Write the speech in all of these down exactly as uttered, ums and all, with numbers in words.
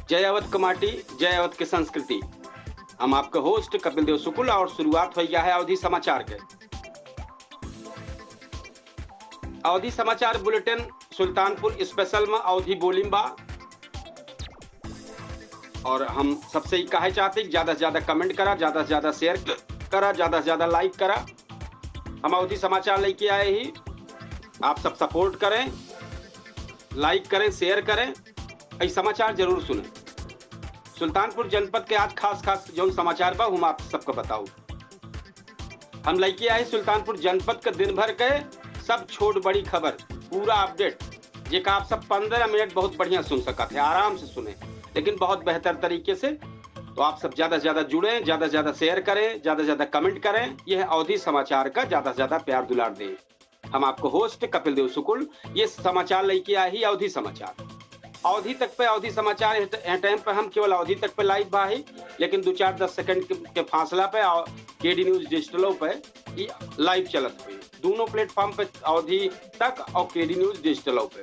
जय अवध के माटी, जय अवध के संस्कृति। हम आपके होस्ट कपिल देव शुक्ल और शुरुआत होइ गया है अवधी समाचार के। अवधी समाचार बुलेटिन सुल्तानपुर स्पेशल में अवधी बोली में बा। और हम सबसे ही कहे चाहते कि ज्यादा से ज्यादा कमेंट करा, ज्यादा से ज्यादा शेयर करा, ज्यादा से ज्यादा लाइक करा। हम अवधी समाचार लेके आए ही, आप सब सपोर्ट करें, लाइक करें, शेयर करें, ई समाचार जरूर सुनें। सुल्तानपुर जनपद के आज खास खास जौन समाचार बा, हम आप सबके बताऊ। हम लेके आए सुल्तानपुर जनपद के दिन भर के सब छोट बड़ी खबर, पूरा अपडेट, जेका आप सब पन्द्रह मिनट बहुत बढ़िया सुन सकत है, आराम से सुने, लेकिन बहुत बेहतर तरीके से। तो आप सब ज्यादा से ज्यादा जुड़ें, ज्यादा से ज्यादा शेयर करें, ज्यादा से ज्यादा कमेंट करें। यह अवधी समाचार का ज्यादा से ज्यादा प्यार दुलार दें। हम आपको होस्ट कपिल देव शुक्ल, ये समाचार लेके आए ही अवधी समाचार। अवधी तक पे अवधी समाचार एह, एह टाइम पे हम केवल अवधी तक पे लाइव बा ही, लेकिन दो चार दस सेकंड के, के फासला पे और केडी न्यूज डिजिटलों पे ई लाइव चलत हुई। दोनों प्लेटफॉर्म पे अवधी तक और केडी न्यूज डिजिटलों पे।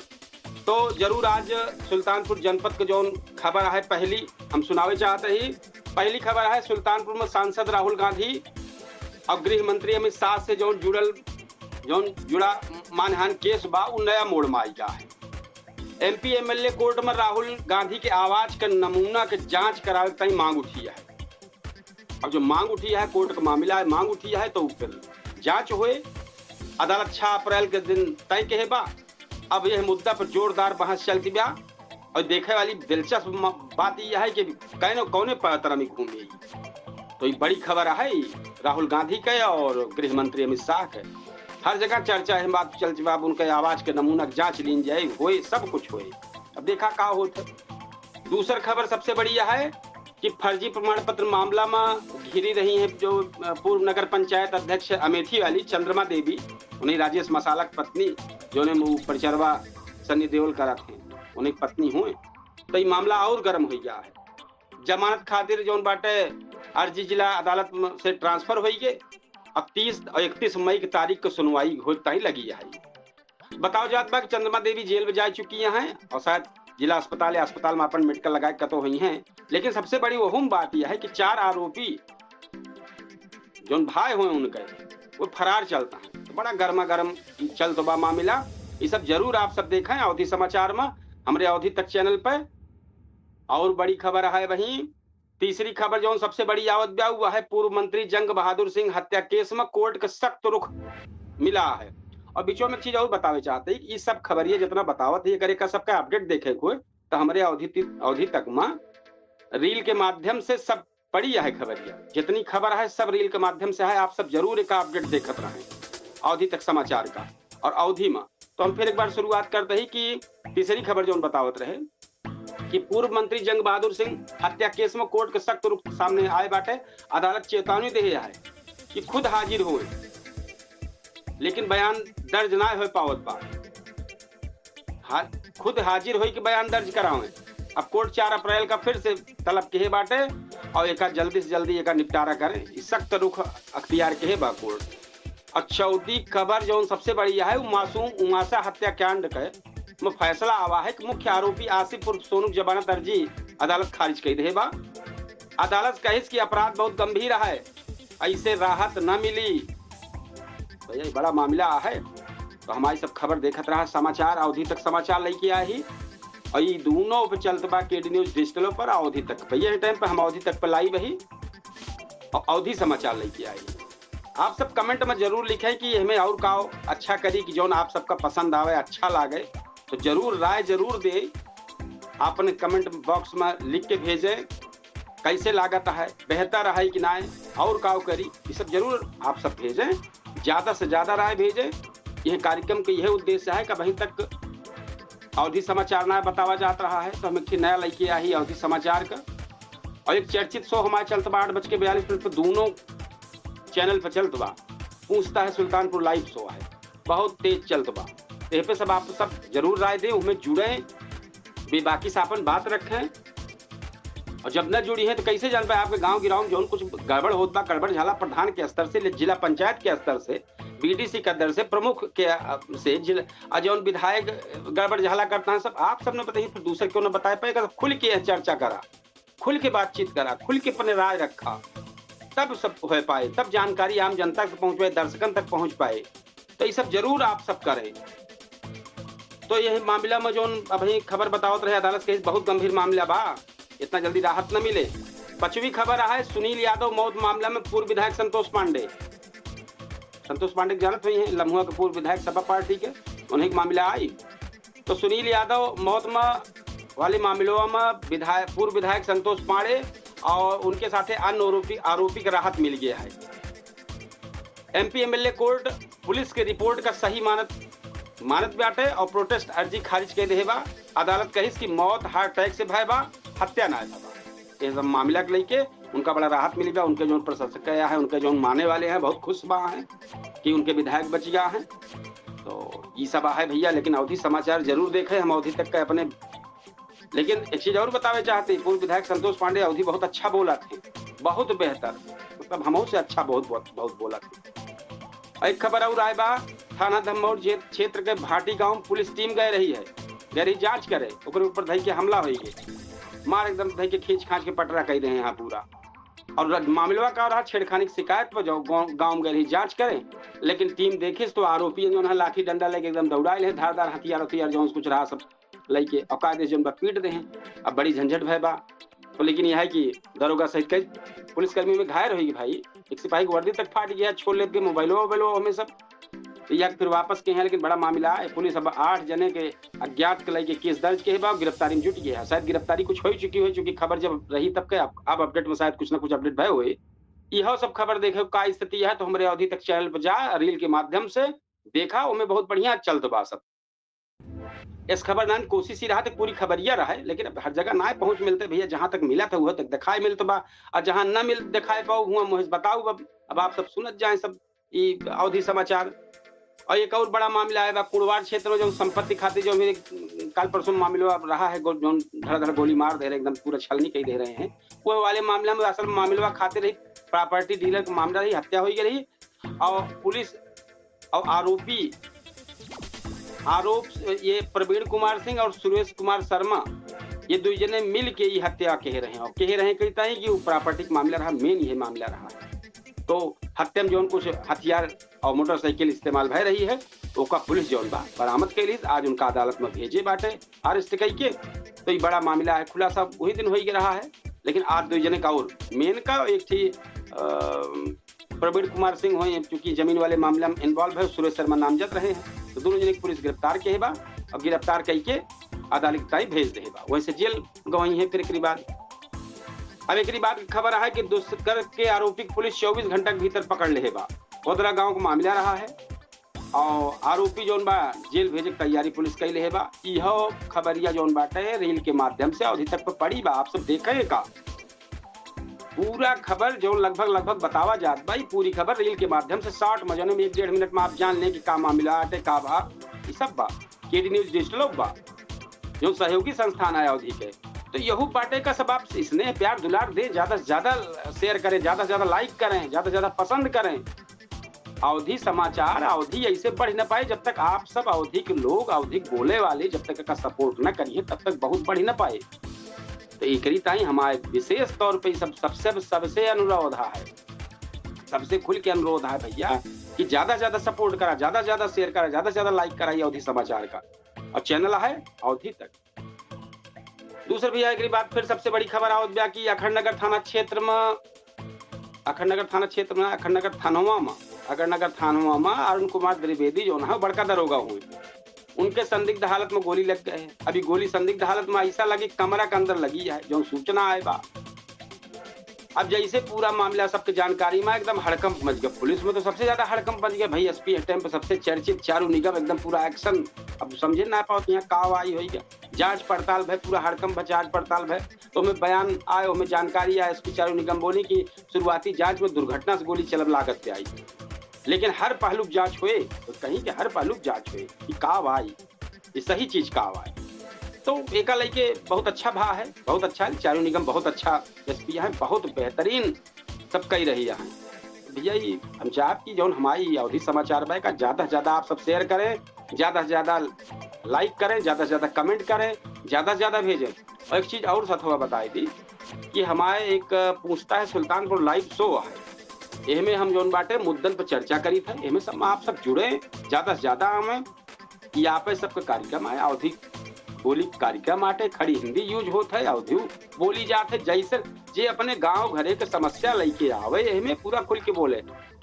तो जरूर आज सुल्तानपुर जनपद के जौन खबर है पहली हम सुनावे चाहते ही। पहली खबर है सुल्तानपुर में सांसद राहुल गांधी और गृह मंत्री अमित शाह से जौन जुड़ल, जौन जुड़ा मानहान केस बा, उ नया मोड़ में आई गया है। एमपी एमएलए कोर्ट में राहुल गांधी के आवाज के नमूना के जांच करावे ताई मांग उठी है। अब जो मांग उठी है, कोर्ट का मामला है, मांग उठी है, तो फिर जांच होए। अदालत छह अप्रैल के दिन तय कहे बा। अब यह मुद्दा पर जोरदार बहस चलती बा और देखे वाली दिलचस्प म-, बात यह है कि कौन, कौने परतरा में घूमे। तो ये बड़ी खबर है राहुल गांधी के और गृह मंत्री अमित शाह के। हर जगह चर्चा है, बात चलती बा, उनके आवाज के नमूना के जांच लीन जाए, होए, सब कुछ होए। अब देखा का होत है। दूसर खबर सबसे बड़ी यह है कि फर्जी प्रमाण पत्र मामला में घिरी रही हैं जो, अ, पूर्व नगर पंचायत अध्यक्ष अमेठी वाली चंद्रमा देवी, उन्हीं राजेश मसाला की पत्नी, जो ने मुँह परिचरवा सनी देओल करत हैं, उन्हीं की पत्नी हुए, तो ये मामला और गर्म हो गया है। जमानत खातिर जौन बाटे अर्जी जिला अदालत में से ट्रांसफर होई गए। अब तीस और इकतीस मई की तारीख को सुनवाई होत ताई लगी है। बताओ जात बा कि चंद्रमा देवी जेल में जा चुकी हैं और शायद जिला अस्पताल या अस्पताल में अपन मेडिकल लगाए कतो हुई हैं। लेकिन सबसे बड़ी वहुम बात यह है कि चार आरोपी जौन भाई हुए उनके, वो फरार चलता है। तो बड़ा गर्मा गर्म चलत बा मामला। ये सब जरूर आप सब देखें अवधी समाचार में, हमरे अवधी तक चैनल पे। और बड़ी खबर है वहीं, तीसरी खबर जौन सबसे बड़ी आवत बा, वह है पूर्व मंत्री जंग बहादुर सिंह हत्या केस में कोर्ट के सख्त रुख मिला है। और बीचों में एक चीज और बतावे चाहते हैं, ये सब खबरिया जितना बतावत है, अगर एकर सबका अपडेट देखे को है, तो हमरे अवधी ति-, अवधी तक में रील के माध्यम से सब पड़ी है खबरिया। जितनी खबर है, सब रील के माध्यम से है, आप सब जरूर एक अपडेट देखत रहें अवधी तक समाचार का। और अवधी में तो हम फिर एक बार शुरुआत करते ही कि तीसरी खबर जौन बतावत रहे कि पूर्व मंत्री जंग बहादुर सिंह हत्या केस में कोर्ट के सख्त रुख सामने आए बाटे। अदालत चेतावनी दे है कि खुद हाजिर होए, लेकिन बयान दर्ज ना हो पावत बा। हा-, खुद हाजिर होई के बयान दर्ज करावें। अब कोर्ट चार अप्रैल का फिर से तलब किहे बाटे और एका जल्दी से जल्दी एका निपटारा करें। ई सख्त रुख अख्तियार किहे बा कोर्ट। और चौथी खबर जौन सबसे बड़ी है, वो मासूम उमाशा हत्याकांड के में फैसला आवा है कि मुख्य आरोपी आसिफ उर्फ सोनू की जमानत अर्जी अदालत खारिज कर दे बा। अदालत कहिस कि अपराध बहुत गंभीर है, ऐसे राहत न मिली। भैया, ये बड़ा मामला है। तो हमारी सब खबर देखत रहा, समाचार अवधी तक समाचार लेके आए ही। और ये दोनों पे चलत बा केडी न्यूज डिजिटलों पर अवधी तक। भैया, ये टाइम पे हम अवधी तक पे लाइव ही और अवधी समाचार लेके आए ही। आप सब कमेंट में जरूर लिखें कि हमें और का अच्छा करी कि जौन आप सबका पसंद आवे, अच्छा लागे, तो जरूर राय जरूर दे। आपन कमेंट बॉक्स में लिख के भेजें, कैसे लागत है, बेहतर है कि ना, और का करी, ये सब जरूर आप सब भेजें, ज्यादा से ज्यादा राय भेजें। यह कार्यक्रम का यह उद्देश्य है कि अभी तक अवधी समाचार ना बतावा जात रहा है, तो हम एक ठे नया लेके आई अवधी समाचार का। और एक चर्चित शो हमारे चलत बा आठ बज के बयालीस मिनट पर, दोनों चैनल पर चलत बा, पूछता है सुल्तानपुर लाइव शो है, बहुत तेज चलत बा। तो एह पे सब आप सब जरूर राय दें, उनमें जुड़ें, बेबाकी से अपन बात रखें। और जब न जुड़ी हैं तो कैसे जान पाए आपके गांव गिराव में जौन कुछ गड़बड़ होत बा, गड़बड़ झाला प्रधान के स्तर से ले जिला पंचायत के स्तर से, पीडीसी का दर से प्रमुख के, अ, से जिल-, आ जौन विधायक गड़बड़ झला करता है सब, आप सब ने बताइए, फिर दूसर क्यों ना बताए पाएगा? सब खुल के यह चर्चा करा, खुल के बातचीत करा, खुल के अपने राय रखा, तब सब हो पाए, तब जानकारी आम जनता तक पहुँच पाए, दर्शकन तक पहुँच पाए। तो ये सब जरूर आप सब करें। तो यह मामला में जौन अभी खबर बतावत रहे, अदालत के बहुत गंभीर मामला बा, इतना जल्दी राहत न मिले। पचवीं खबर है, सुनील यादव मौत मामला में पूर्व विधायक संतोष पांडे, संतोष पांडे के जानत हुई हैं, लम्हुआ के पूर्व विधायक सपा पार्टी के, उन्हीं के मामला आई। तो सुनील यादव मौत में वाले मामलों में विधायक, पूर्व विधायक संतोष पांडे और उनके साथे अन्य आरोपी, आरोपी के राहत मिल गया है। एमपी एमएलए कोर्ट पुलिस के रिपोर्ट का सही मानत, मानत बाटे और प्रोटेस्ट अर्जी खारिज कर देहे बा। अदालत कहिस कि मौत हार्ट अटैक से भय बा, हत्या ना भय बा। ये सब मामला के लेके उनका बड़ा राहत मिली बा। उनके जौन प्रशंसक है, उनके जौन माने वाले हैं, बहुत खुश बा हैं कि उनके विधायक बच गया हैं। तो ये सब है भैया, लेकिन अवधी समाचार जरूर देखें। हम अवधी तक के अपने, लेकिन एक चीज और बतावे चाहते हैं, पूर्व विधायक संतोष पांडे अवधी बहुत अच्छा बोला थे, बहुत बेहतर, मतलब हमहू से अच्छा बहुत, बहुत, बहुत बोला थे। एक खबर और आए बा, थाना धमौर जे-, क्षेत्र के भाटी गांव पुलिस टीम गए रही है, गए रही जांच करे, ओकरे ऊपर धई के हमला हो गए, मार एकदम धई के खींच खांच के पटरा कह रहे हैं यहाँ पूरा। और रज-, मामलवा का रहा, छेड़खानी की शिकायत पर जो गांव, गांव में गए रही जांच करे, लेकिन टीम देखिस तो आरोपी जो है लाठी डंडा लेके एकदम दौड़ाइल है, धारदार हथियार, हथियार जो कुछ रहा सब लेके और कायदे से उनका पीट दे हैं। अब बड़ी झंझट भय बा। तो लेकिन यह है कि दरोगा सहित कई पुलिसकर्मी में घायल होगी भाई, एक सिपाही की वर्दी तक फाट गया, छोड़ लेत गए मोबाइलो वोबाइलो हमें सब। तो यह फिर वापस के हैं, लेकिन बड़ा मामला है। पुलिस अब आठ जने के अज्ञात के लेके केस दर्ज के बा, गिरफ्तारी में जुट गया है। शायद गिरफ्तारी कुछ हो ही चुकी हो, चूंकि खबर जब रही तब के आप, आप अपडेट में शायद कुछ ना कुछ अपडेट भय हुए। यह सब खबर देखे का स्थिति है तो हमारे अवधी तक चैनल पर जा, रील के माध्यम से देखा, ओमे बहुत बढ़िया चलत बा सब। इस खबर नान कोशिश ही रहा तो पूरी खबरिया रहा है, लेकिन अब हर जगह ना पहुंच मिलते भैया, जहां तक मिला था वह तक दिखाई मिलत बा, और जहां ना मिल दिखाई पाओ हुआ मुझे बताओ। अब, अब आप सब सुनत जाए सब ई अवधी समाचार। और एक और बड़ा मामला आए बा कुड़वार क्षेत्र में, जो संपत्ति खातिर जो भी काल परसों मामला अब रहा है, गो-, जो धड़ाधड़ गोली मार दे रहे, एकदम पूरा छलनी कही दे रहे हैं, वो वाले मामला में असल मामला खातिर ही प्रॉपर्टी डीलर का मामला रही, हत्या हो गई रही। और पुलिस और आरोपी, आरोप ये प्रवीण कुमार सिंह और सुरेश कुमार शर्मा, ये दो जने मिल के ये हत्या कह रहे हैं और कह रहे हैं कहता है कि वो प्रॉपर्टी का मामला रहा, मेन ये मामला रहा। तो हत्या में जौन कुछ हथियार और मोटरसाइकिल इस्तेमाल भय रही है, ओका पुलिस जौन बा बरामद कैली, आज उनका अदालत में भेजे बाटे अरेस्ट कई के। तो ये बड़ा मामला है, खुलासा वही दिन हो ही रहा है, लेकिन आज दो जने का और मेन का एक थी, अ, प्रवीण कुमार सिंह हो, चूंकि जमीन वाले मामला में इन्वॉल्व है, सुरेश शर्मा नामजद रहे हैं, तो दोनों जने के पुलिस गिरफ्तार के बा और गिरफ्तार कई के अदालत ताई भेज दे बा। वैसे जेल गवाही है। फिर एकरी बाद, अब एकरी बाद की खबर है कि दुष्कर्म के आरोपी के पुलिस चउबीस घंटा के भीतर पकड़ ले बा। कोदरा गांव का मामला रहा है और आरोपी जौन बा जेल भेजे के तैयारी पुलिस कैले है बा। इहो खबरिया जौन बाटे रील के माध्यम से अवधी तक पे पड़ी बा, आप सब देखे का। पूरा खबर जौन लगभग, लगभग बतावा जात बा, ई पूरी खबर रील के माध्यम से शॉर्ट में जौन में एक डेढ़ मिनट में आप जान लें कि का मामला आटे, का बा, ई सब बा। केडी न्यूज डिजिटल बा, जो सहयोगी संस्थान है अवधी के। तो यहू बाटे का सब आप स्नेह, प्यार, दुलार दे, ज्यादा से ज्यादा शेयर करें, ज्यादा से ज्यादा लाइक करें, ज्यादा से ज्यादा पसंद करें। अवधी समाचार, अवधी ऐसे बढ़ न पाए जब तक आप सब अवधी के लोग, अवधी के बोले वाले जब तक एका सपोर्ट न करिए तब तक बहुत बढ़ न पाए। तो एकरी ताई हमारे विशेष तौर पे सब, सबसे, सबसे अनुरोध है, सबसे खुल के अनुरोध है भैया कि ज्यादा से ज्यादा सपोर्ट करा, ज्यादा से ज्यादा शेयर करा, ज्यादा से ज्यादा लाइक करा ये अवधी समाचार का। और चैनल है अवधी तक। दूसर भैया, एकरी बाद फिर सबसे बड़ी खबर आवत बा कि अखंडनगर थाना क्षेत्र में, अखंडनगर थाना क्षेत्र में, अखंडनगर थानवा में, अखंडनगर थानवा में अरुण कुमार द्विवेदी जौन है बड़का दरोगा हुए, उनके संदिग्ध हालत में गोली लग गए। अभी गोली संदिग्ध हालत में ऐसा लगी कमरा के अंदर लगी है, जौन सूचना आए बा। अब जैसे पूरा मामला सबके जानकारी में एकदम हड़कंप मच गया। पुलिस में तो सबसे ज्यादा हड़कंप मच गया भाई, एसपी टाइम पे सबसे चर्चित चारू निगम एकदम पूरा एक्शन। अब समझे ना पाओ तो यहाँ का आई हुई क्या, जांच पड़ताल भय, पूरा हड़कंप भय, जांच पड़ताल भय। तो हमें बयान आए, हमें जानकारी आए, एसपी चारू निगम बोली कि शुरुआती जांच में दुर्घटना से गोली चलब लागत पे आई, लेकिन हर पहलू की जांच हुए तो कहीं के हर पहलू की जांच हुए कि का आई, ये सही चीज का आई। तो एका लेके बहुत अच्छा भा है, बहुत अच्छा है, चारू निगम बहुत अच्छा एसपी है, बहुत बेहतरीन सब कही रही है। भैया, ई हम चाहब कि जौन हमारी अवधी समाचार बा, एका ज्यादा से ज्यादा आप सब share करें, ज्यादा से ज्यादा like करें, ज्यादा से ज्यादा comment करें, ज्यादा से ज्यादा भेजें। और एक चीज और साथवा बताई दी कि हमारे एक पूछता है सुल्तानपुर live show है, एहमे हम जौन बाटे मुद्दन पर चर्चा करी थे, एहमे सब आप सब जुड़े, ज्यादा से ज्यादा आवें। ई आपे सबके कार्यक्रम है, अवधी बोली कार्यक्रम आटे, खड़ी हिंदी use होत है, अवधी बोली जात है। जैसे जे अपने गांव घरे के समस्या लेके आवे, एहमे पूरा खुल के बोले।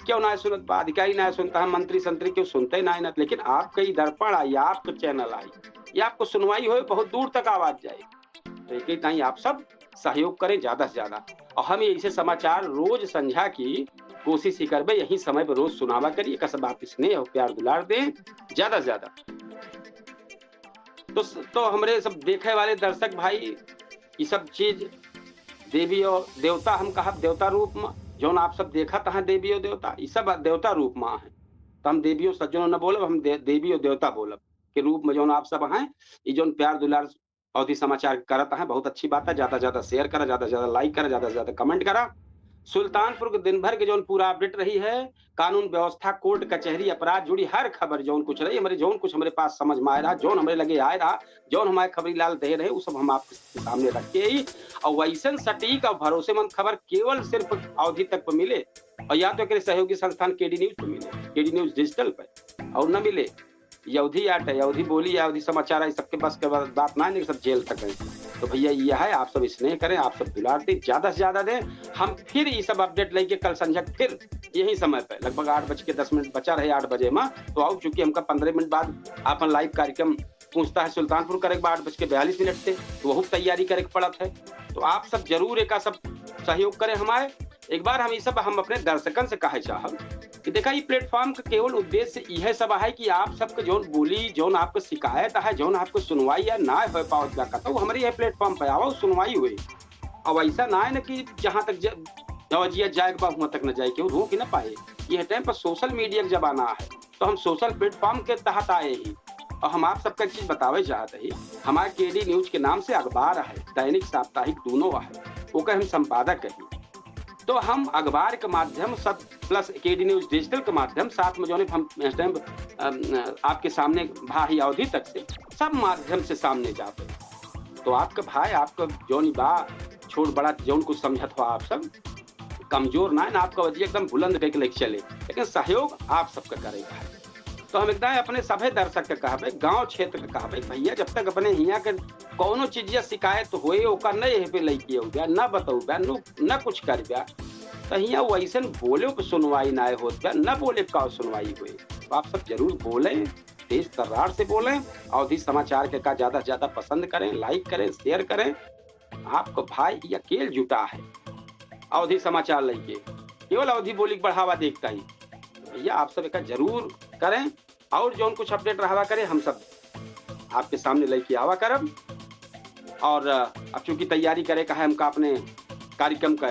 क्यों ना सुनत बा, अधिकारी ना सुनता है, मंत्री संत्री क्यों सुनते ना, ना, लेकिन आपके ई दर्पण आई, आपके channel आई, ये आपको सुनवाई होए, बहुत दूर तक आवाज जाए। तो एक ही ताई आप सब सहयोग करें ज्यादा से ज्यादा, और हम ऐसे समाचार रोज संझा की कोशिश ही करबे, यही समय पर रोज सुनावा करी। एक सब आप स्नेह और प्यार दुलार दें ज्यादा से ज्यादा। तो, तो हमरे सब देखे वाले दर्शक भाई, ये सब चीज देवी और देवता हम कहब, देवता रूप में जौन आप सब देखत हैं देवी और देवता, ये सब देवता रूप में है। तो हम देवियों सज्जनों न बोलब, हम दे-, देवी और देवता बोलब के रूप में जौन आप सब हैं, ये जौन प्यार दुलार अवधी समाचार करत हैं, बहुत अच्छी बात है। ज्यादा से ज्यादा share करा, ज्यादा से ज्यादा like करा, ज्यादा से ज्यादा comment करा। सुल्तानपुर के दिन भर के जौन पूरा update रही है, कानून व्यवस्था, कोर्ट कचहरी, अपराध जुड़ी हर खबर जौन कुछ रही, हमरे जौन कुछ हमरे पास समझ में आए रहा, जौन हमरे लगे आए रहा, जौन हमारे खबरी लाल दे रहे, वो सब हम आपके सामने रख के ही, और वैसन सटीक और भरोसेमंद खबर केवल सिर्फ अवधी तक पर मिले, और या तो एकरे सहयोगी संस्थान केडी न्यूज पर मिले, केडी न्यूज डिजिटल पर, और न मिले ये अवधी आट है, अवधी बोली है, अवधी समाचार है, सबके बस के बा-, बात ना है, सब जेल तक है। तो भैया, ये है, आप सब स्नेह करें, आप सब दुलार दें, ज्यादा से ज्यादा दें। हम फिर ये सब update लेके कल संझा फिर यही समय पे, लगभग आठ बज के दस मिनट बचा रहे, आठ बजे में, तो आओ, चूंकि हमका पन्द्रह मिनट बाद अपन live कार्यक्रम पूछता है सुल्तानपुर करे के बा आठ बज के बयालीस मिनट से, तो वहू तैयारी करे के पड़त है। तो आप सब जरूर एका सब सहयोग करें हमारे। एक बार हम ये सब हम अपने दर्शकन से कहे चाहब कि देखा, ये platform का केवल उद्देश्य यह सब है कि आप सबके जौन बोली, जौन आपके शिकायत है, जौन आपके सुनवाई है, ना हो पावत बा कतौ, हमरे यह platform पे आओ, सुनवाई हुई। अब ऐसा ना है ना कि जहाँ तक ज-, जवजिया जाए के बा, हुआं तक न जाए, केहू रोक ही ना पाए। यह time पर social media का जमाना है, तो हम social platform के तहत आए ही। और हम आप सबका एक चीज बतावे चाहत ही, हमारे केडी न्यूज के नाम से अखबार है, दैनिक साप्ताहिक दोनों है, ओकर हम संपादक है। तो हम अखबार के माध्यम सब plus केडी न्यूज डिजिटल के माध्यम, साथ में जौन हम इस time, अम, आपके सामने भाई अवधी तक से सब माध्यम से सामने जाते हैं। तो आपका भाई, आपका जौन बा, छोट बड़ा जौन कुछ समझत हो आप सब, कमजोर ना है ना, आपका वजिया एकदम बुलंद करके लेके चले, लेकिन सहयोग आप सबका करेगा है। तो हम एकदम अपने सभे दर्शक के कहबे, गांव क्षेत्र के कहबे, भैया, जब तक अपने हियां के कौनो चीजिया शिकायत होए, ओका न यह पे लइके हो गया, न बतऊ बा, नु-, न कुछ कर बा, तो हियां वैसन बोले पे सुनवाई ना होत बा, न बोले का सुनवाई होए। तो आप सब जरूर बोलें, तेज तर्रार से बोलें, अवधी समाचार के का ज्यादा से ज्यादा पसंद करें, like करें, share करें। आपको भाई ये अकेल जुटा है अवधी समाचार लइके, केवल अवधी बोली के बढ़ावा देखता ही। भैया, आप सब एका जरूर करें, और जौन कुछ update रहवा करे, हम सब आपके सामने लइके आवा करब। और, अ, अब चूंकि तैयारी करे का है हमका अपने कार्यक्रम का,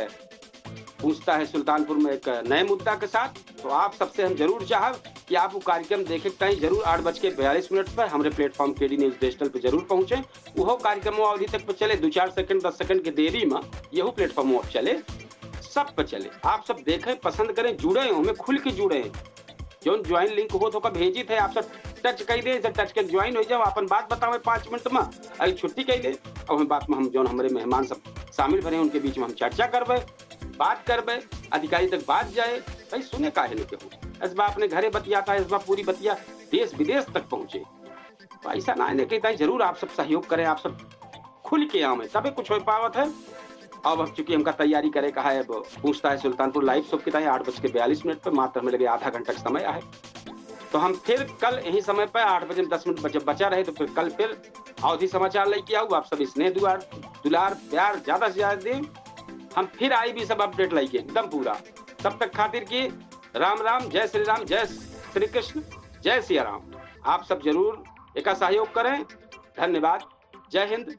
पूछता है सुल्तानपुर में एक नए मुद्दा के साथ, तो आप सबसे हम जरूर चाहब कि आप वो कार्यक्रम देखे के ताईं जरूर आठ बज के बयालीस मिनट पर हमरे platform केडी न्यूज डिजिटल पर जरूर पहुंचे। वो कार्यक्रम वो अवधी तक पर चले, दो चार सेकंड, दस सेकंड के देरी में यहू platform वो अब चले, सब पर चले। आप सब देखें, पसंद करें, जुड़े, हमें खुल के जुड़े। जौन join link हो तो का भेजी थे, आप सब touch कर दे, सब touch कर join हो जाओ, अपन बात बतावे पाँच मिनट में, अरे छुट्टी कर दे। अब हम बात में हम जौन हमरे मेहमान सब शामिल भरे, उनके बीच में हम चर्चा करबे, बात करबे, अधिकारी तक बात जाए, भाई सुने काहे नहीं केहू। इस बार अपने घरे बतियाता है, इस बार पूरी बतिया देश विदेश तक पहुंचे। तो ऐसा ना है कि ताई जरूर आप सब सहयोग करें, आप सब खुल के आवे, तबे कुछ हो पावत है। अब, अब चूंकि हमका तैयारी करे का है, अब पूछता है सुल्तानपुर live show की ताई आठ बज के बयालीस मिनट पे, मात्र हमें लगे आधा घंटा का समय है। तो हम फिर कल यही समय पे आठ बजे में दस मिनट बच-, बचा रहे, तो फिर कल फिर अवधी समाचार लेके आऊ। आप सब स्नेह दुआर, दुलार, प्यार ज्यादा से ज्यादा दें। हम फिर आई भी सब update लेके एकदम पूरा। तब तक खातिर की राम राम, जय श्री राम, जय श्री कृष्ण, जय सिया राम। आप सब जरूर एका सहयोग करें। धन्यवाद। जय हिंद,